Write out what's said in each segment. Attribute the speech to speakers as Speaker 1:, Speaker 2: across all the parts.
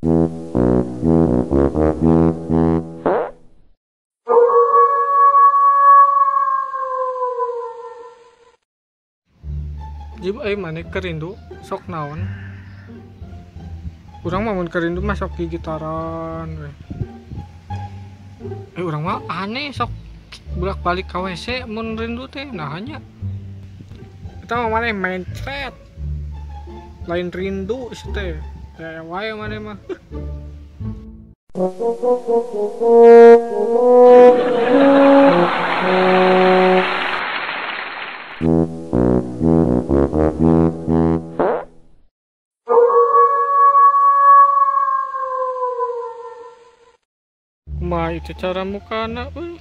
Speaker 1: Jib euy maneh keur rindu sok naon? Urang mah mun keur rindu mah sok gigitaran we. Urang mah aneh sok bolak-balik ka WC mun rindu teh nah nya. Eta mah maneh mencret. Lain rindu sih teh. Teh wae maneh mah. Kumaha itu cara mukana euy.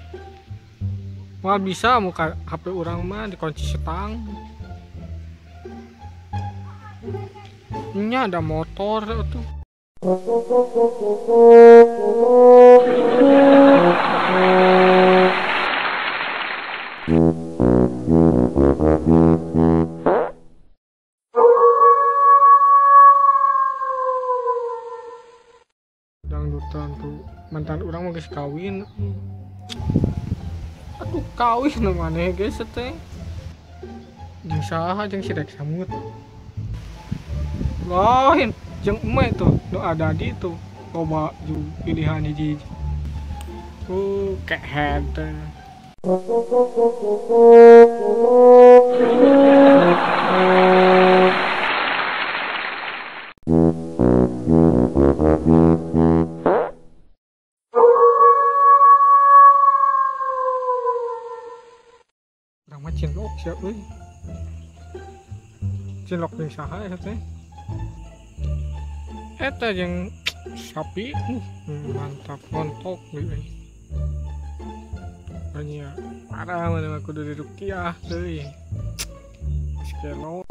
Speaker 1: Moal bisa muka HP urang mah dikunci setang. Nya ada motor tuh. Dangdutan tuh mantan urang mah geus kawin. Aduh kawin nu maneh geus teh. Jeung saha jeung si Rek Samut. Lain jeung eme tuh nu ada di tuh loba jeung pilihan hiji-hiji. Kehead teh. Urang mah cinlok sia euy. Cinlok jeung saha eta teh? Eta jeung sapi, mantap montok euy. Nya parah maneh mah kudu dirukiah euy. Skelo.